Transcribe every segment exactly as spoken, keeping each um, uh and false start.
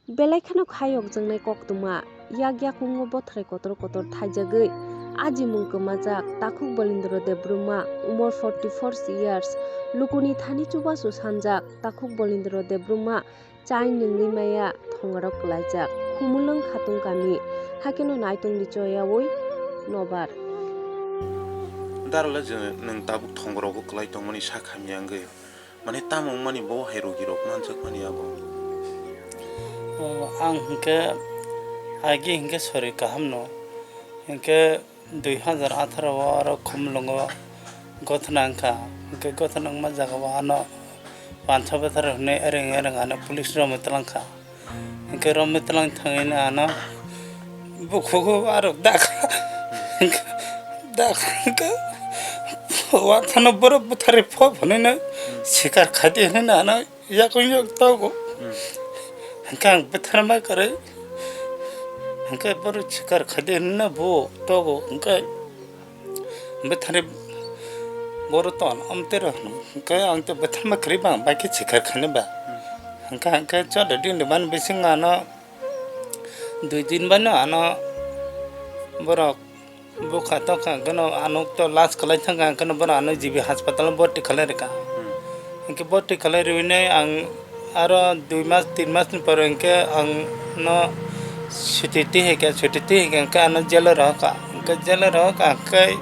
Belai kheno khayokjaknai koktwma, yak yakungo bothrai kotor kotor thaijagwi ajimung kwmajak Takhuk Balindra Debbarma, umor forty four years, lukuni thani chubachu sanjak Takhuk Balindra Debbarma, chai nungwi maya thongarok kwlaijak, Khumulwng Khatung kami, hakeno naitongni choyaui nobar. Darle je nwng tabuk thongarogo kwlai tongmani sak hamya wngwi. Mane tamo wngmani bo hai rogirok manjakmani abo. O, ang hinkhe agi hinkhe sori kahamno. Hinkhe dui hazar atharo o aro Khumulwngo gothona wngkha. Hinkhe gothona wngma jagao ano wansa bathar hwnwi ereng ereng ano police romwi twlangkha. Hinkhe romwi twlang thangwi no ano bukhugo aro dakha. Hinkhe dakha hinkhe wansano borok butharwi pho hwnwi no sikar khaidi hwnwi no ano yakung yak togo. Hinkhe ang butharma kwrwi hinkhe borok sikar khaidi hwnwi no bo togo hinkhe. Bwthani boro ton amtero hwno. Hwnkhe ang to bwthama kwrwi bang bai khe sikar khani ba. Hwnkhe hwnkhe chwla din de mani bising ano dui din bai no ano borok bukha tokha hwnkhe no ano to last kwlai thangkha hwnkhe no borok ano G B hospital o bhorti khalai rwkha. Hwnkhe bhorti khalai rwinai ang aro dui mas tin mas ni pore hwnkhe ang no suti twi hai khe, suti twi hai khe hwnkhe ano jail o rohor kha. Hwnkhe jail o rohor kha hwnkhe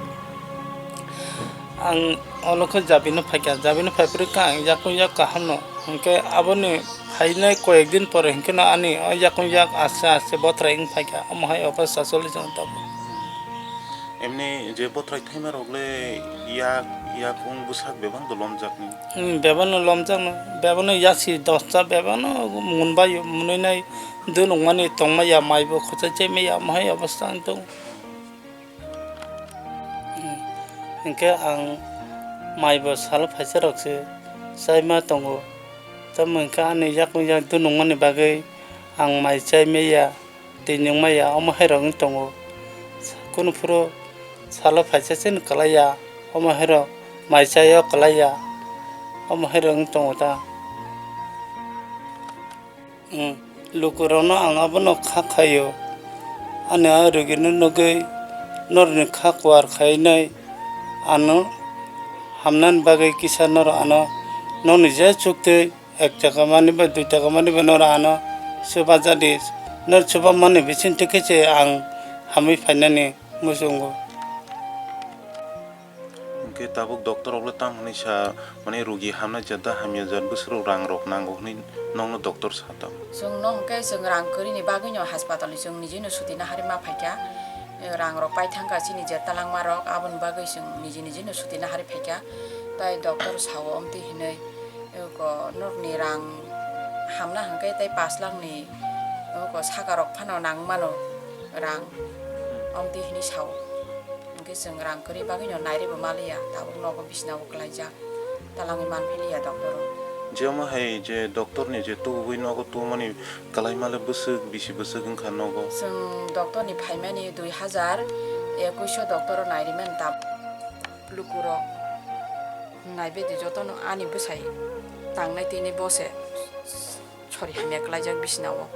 ang olo khe jabi no phai kha, jabi no phai phuru khe ang yakung yak kaham no. Hwnkhe aboni phainai koyek din pore hwnkhe no ani o yakung yak aste aste bothrai wng phai kha. Omo hai obostha choli tongo tabuk. Emni je bothrai thaima rok le yak, yakung bwsak bebak do lomjak ni. Hmm, bebak no lomjak no, bebak no yasi dosta bebak no mun bai munui nai dunuk mani tongma ya mai bo khochai chai mai ya mohai obostha ang tong. Hmm, hwnkhe ang mai bo salo phaisa rok se chai ma tongo. Tamo hwnkhe ani yakung yak dunuk mani bagwi ang mai chai mai ya. Twi nungma ya, omo hai rok wng tongo. Kunu phuru salo phaisa chini kwlai ya, omo hai rok mai chai o kwlai ya, omo hai rok wng tongo ta. Umm, lukurokno ang abono kha khaio. Ani a rwgwino nugwi norokni kha kuar khainai ano hamnani bagwi kisa norok ano nokni je chuktwi Ek taka mani ba dui taka mani ba noro ano chuba jadi, noro chuba mani bising twi khe se ang hamwi phainani muchungo. Hwnkhe tabuk doctor rok le tamo hwnwi sa, mane rugi hamnai jat da hamya jat bwswk rok rang rok nango hwnwi nokno doctor sa tamo? Chwng no hwnkhe chwng rang kwrwini bagwi no haspatal ni chwng niji no suti nahari ma phaikha, rang rok pai thangkha chini je talangma rok aboni bagwi chwng niji niji no suti nahari phaikha, tai doctor sao omtwi hinwi. Eko norokni rang hamna hwnkhe tei pash lakh ni eko saka rok phano nang mano rang, omtwi hinwi sao. Hwnkhe chwng rang kwrwi bagwino nairwbo maliya, tabuk nogo bisina o kwlaijak, talangwi manphiliya doctor o. Je omo hai je doctor ni je tubui nogo tubumani kwlaima le bwswk bisi bwswk wngkha nogo? Chwng doctor ni phaimani dui hazar ekush o doctor o nairwi mani tabuk. Lukurok naibe di jotono ani bwsai tangnai tini bo se sori hamya kwlaijak bisina o.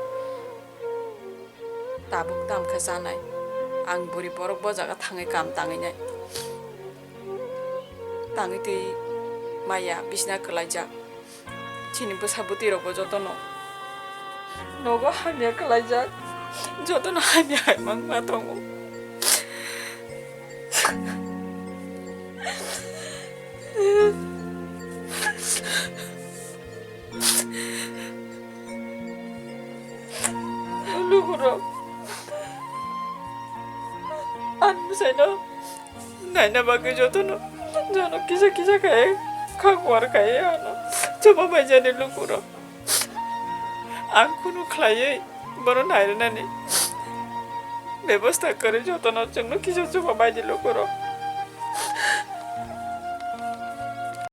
Tabuk tamkha chanai. Ang bwrwi borok bo jaga thangwi kam tangwi nai. Tangwi twi maya bisina kwlaijak. Chini bwsa bwtwi rokbo jotono nogo hamya kwlaijak, jotono hamya hai mangma tongo. Lukurok ani bwsaino naina bagwi jotono, jono kisa kisa khai kha kuar khai ano chuba baijani lukurok. Ang kunu khlaiwi bono nairwnani bebosta kwrwi jotono chwngno kisa chuba baidi lukurok.